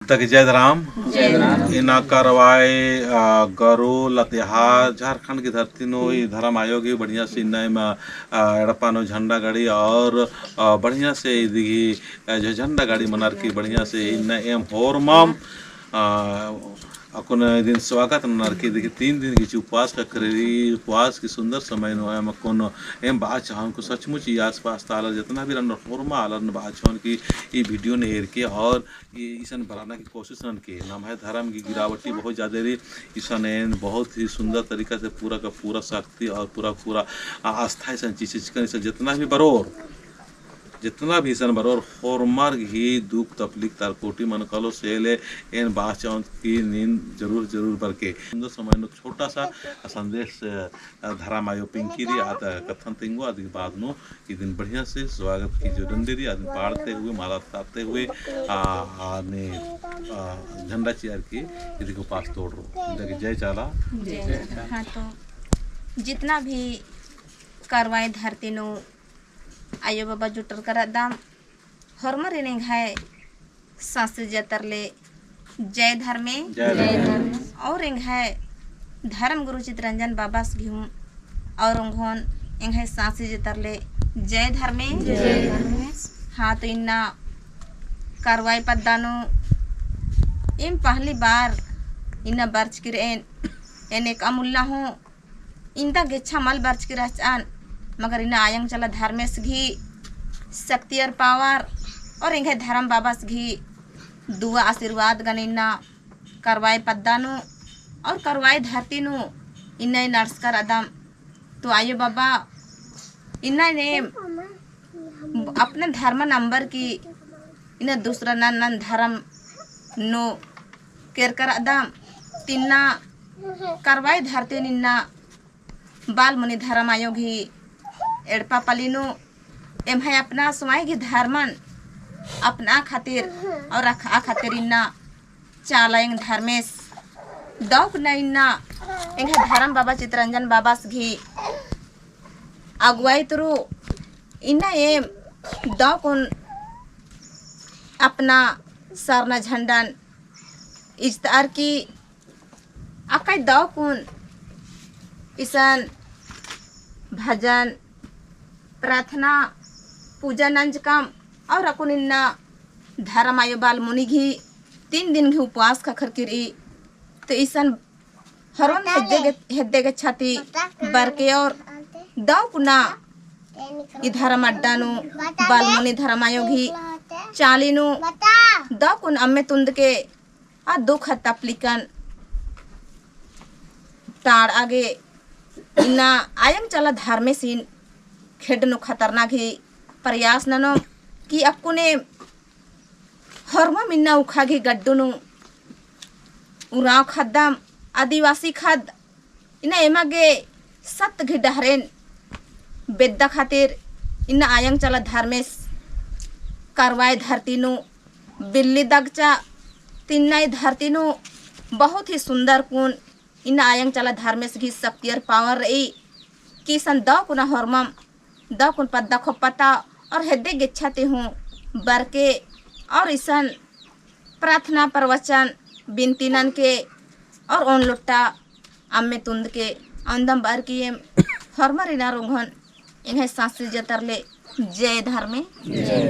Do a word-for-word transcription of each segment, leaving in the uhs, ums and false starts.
तक जय धरम। जय धरम। इन्ना करवाई, आ, गरू, लतेहार, झारखंड की धरती नू ई धरम आयो गही बढ़िया से इन्ना एम, आ, एड़पा नू झंडा गाड़ी और, आ, बढ़िया से इदी गही, आ, जो झंडा गाड़ी मनर की बढ़िया से इन्ना एम होरमम, आ, अक्कुन इदिन स्वागत ननर की इदी गही तीन दिन गही उपवास का करेरी, उपवास की सुंदर समय नू एम अक्कुन एम बआ चाहन को सचमुच ई आसपास ता आलर जितना भी रअनर होरमा आलर बआ चाहन की ई video ने एरके और ई इसन बरना की कोशिश ननके। नम्है धरम की गिरावटी बहुत ज्यादा रई। इसन एन बहुत ही सुंदर तरीका से पूरा का पूरा शक्ति और पूरा पूरा आ-, आस्था इसन चिचिचकन इसन जितना भी बरोर, जितना भी इसन बरोर होरमर गही दुख तकलीफ तार कोटी मन कालो से ले एन बआ चाहन की नीन जरूर जरूर बरके। सुंदर समय नू छोटा सा संदेश, अ, धरम आयो पिंकी रई आद कत्थन तेंगो आद के बाद नू इदिन बढ़िया से स्वागत की जो डंडी रई, आदिन पाड़ते हुए, माला तारते हुए, आ, आ, ने, आ, झंडा चिअर की इदी को उपास तोड़रओ। इदी के जय चाला। जय चाला। हाँ, तो जितना भी करवाई धरती नू आयो बाबा जुटर करदम, होरमरिन एंग्है सांसी जतर ले जय धर्मे। जय धर्मे। और एंग्है धर्म गुरु चितरंजन बाबास गही हूँ और ओंघोन एंग्है सांसी जतर ले जय धर्मे। जय धर्मे। हाँ, तो इन्ना करवाई पद्दा नू एम पहली बार इन्ना बरचकी रएन, एन एकअम उल्ला हूँ इन्दा गेच्छा मल बरचकी रहचन, मगर इन्ना आयंग चला धर्मेस गही शक्ति और power और एंग्है धर्म बाबास गही दुआ आशीर्वाद गने इन्ना करवाई पद्दा नू और करवाई धरती नू इन्ना नड़सकर अदम। तो आयो बाबा इन्ना ने अपना धर्म नंबर की इन्ना दूसरा नन नन धर्म नू केरकर अदम तिन्ना करवाई धरती नू इन्ना बाल मुनि धर्म आयो गही एड़पा पल्ली नू एम्है अपना स्वयं गही धर्मन अपना खातिर और अखा खातिर इन्ना चाला एंग धर्मेस दौक न इन्ना एंग्है धर्म बाबा चितरंजन बाबास गही अगुवाई तुरु इन्ना एम दौकुन अपना सरना झंडन इजतार की अक्कय दौकुन इसन भजन, प्रार्थना, पूजा नंजकम और अक्कुन इन्ना धर्म आयो बाल मुनि गही तीन दिन गही उपवास ख़क्खरकी रई। तो इसन हरोन हेद्दे गे-, हेद्दे गेच्छा ती बरके और दौकुना ई धर्म अड्डा नू बाल मुनि धर्म आयो गही चाली नू दौकुन अम्मे तुंदके आ दुख तपलिकन ताड़आ गे इन्ना आयंग चला धर्मेसिन खेड्ड नू खतरना गही प्रयास ननोम कि अक्कुने होरमम इन्ना उखा गही गड्डू नू उराँव ख़द्दम आदिवासी ख़द्द इन्ना एमा गे सत्त गही डहरेन बेद्दा खातिर इन्ना आयंग चला धर्मेस करवाई धरती नू बिल्ली दगचा तिन्ना ई धरती नू बहुत ही सुंदर कुन इन्ना आयंग चला धर्मेस गही शक्ति और power रई कि इसन दौकुना होरमम दौकुन पद्दा खोप्पा ता और हेद्दे गेच्छा ती हूँ बरके और इसन प्रार्थना प्रवचन बिनती ननके और ओन लोटा अम्मे तुंदके औंदम बअर की एम होरमर इन्ना रोंघोन एंग्है सांसी जतर ले जय धर्मे।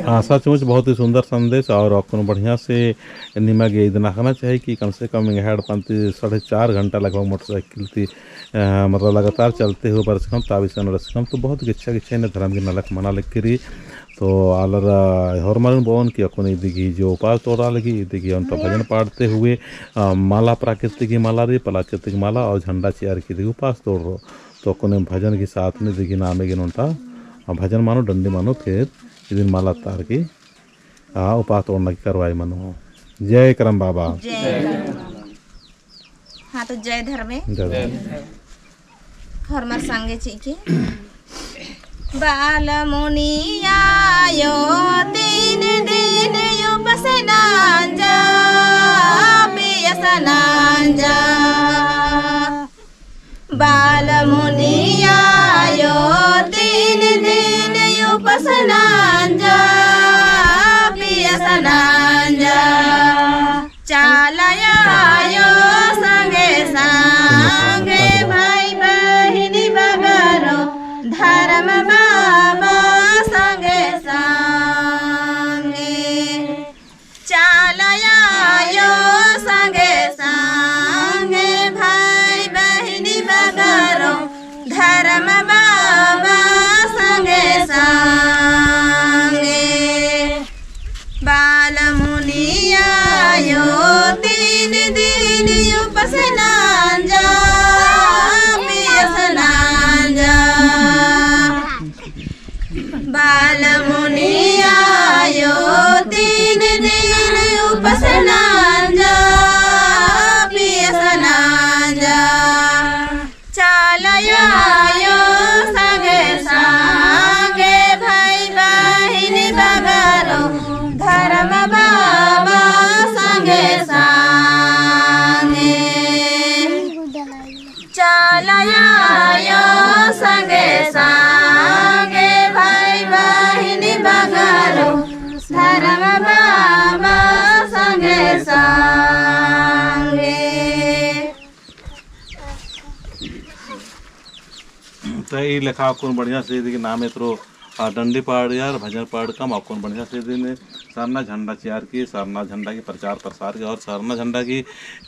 हाँ, सचमुच बहुत ही सुंदर संदेश और अक्कुन बढ़िया से निमा गे इदन अख़ना चाही कि कम से कम एंग्है एड़पन ती साढ़े चार घंटा लगभग मोटरसाइकिल ती, अ, मतलब लगातार चलते हुए बरचकम, ताबिसन बरचकम, तो बहुत गिच्छा गिच्छा इन्ना धर्म की नलख मना लगी रई। तो आलर, अ, होरमरिन बओन कि अक्कुन इदी गही जो उपास तोड़ा लगी, इदी गही ओन्टा भजन पाड़ते हुए, अ, माला प्राकृतिक माला रई, प्राकृतिक माला और झंडा चिअर की इदी गही उपास तोड़रओ। तो अक्कुन एम भजन की साथ में इदी गही नामे गे ओन्टा, अ, भजन मनो, डंडी मनो, फिर इदिन माला तार की आ, उपास तोड़ना की करवाई मनो। जय करम बाबा। जय करम बाबा। हाँ, तो जय धर्मे। जय धर्मे। होरमर संगे चिके। बाल मुनि आयो तीन दिन उपास नंजा, पियास नंजा। बाल मुनि आयो तीन दिन उपास नंजा, पियास नंजा। संगे। त ई लेखा अक्कुन बढ़िया से इदी के नाम एतरो, आ, डंडी पाड़ियर, भजन पाड़कम अक्कुन बढ़िया से इदी ने सरना झंडा चिअर की, सरना झंडा की प्रचार प्रसार की और सरना झंडा की,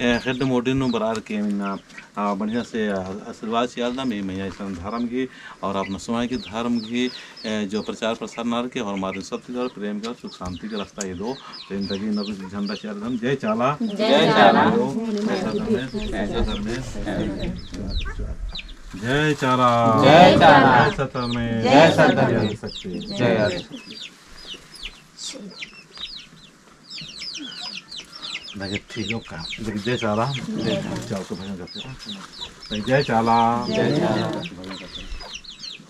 ए, हेड मोड़ी नू बरअर की इन्ना, आ, बढ़िया से, आ, आशीर्वाद चिअर दम ई मइया इसन धर्म की और अपना समय की धर्म की, ए, जो प्रचार प्रसार ननर की और हमारे सब ती और प्रेम की और सुख शांति की रास्ता एदो। तो इन्ना गे इन्ना झंडा चिअर दम। जय चाला। जय चाला। जय सत धर्मेस। जय सत धर्मेस। जय चाला। जय चाला। जय सत धर्मेस। जय सत धर्मेस। जय शक्ति। जय आदि। लगे ठीक हो का? लगे जय चाला। जय चाला। चाल तो भजन करते हैं। लगे जय चाला। जय चाला।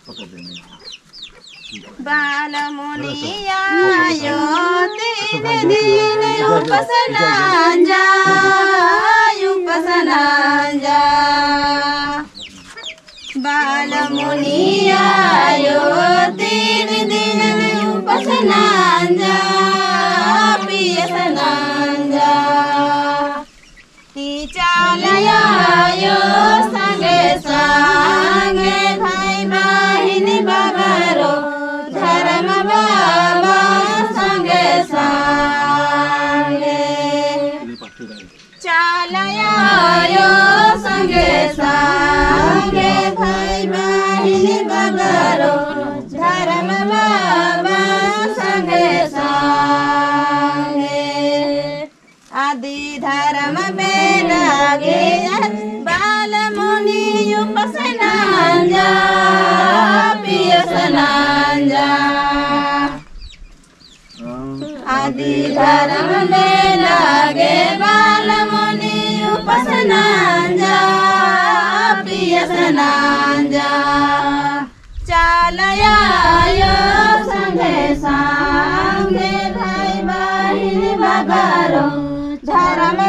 पकड़ देने। बालमुनि आयो तीन दिन उपास नंजा, उपास नंजा। बालमुनि आयो तीन दिन उपास नंजा, पियास नंजा। ई चाला आयो संगे संगे भाई बहिन बगरो धर्म बाबा संगे संगे। चाला आयो संगे संगे भाई बहिन बगरो धर्म बाबा संगे संगे। आदि धर्म बेला गे बालमुनि उपास नंजा, पियास नंजा। आदि धर्म बेला गे बालमुनि उपास नंजा, पियास नंजा। चाला आयो संगे संगे भाई बहिन बगरो धर्म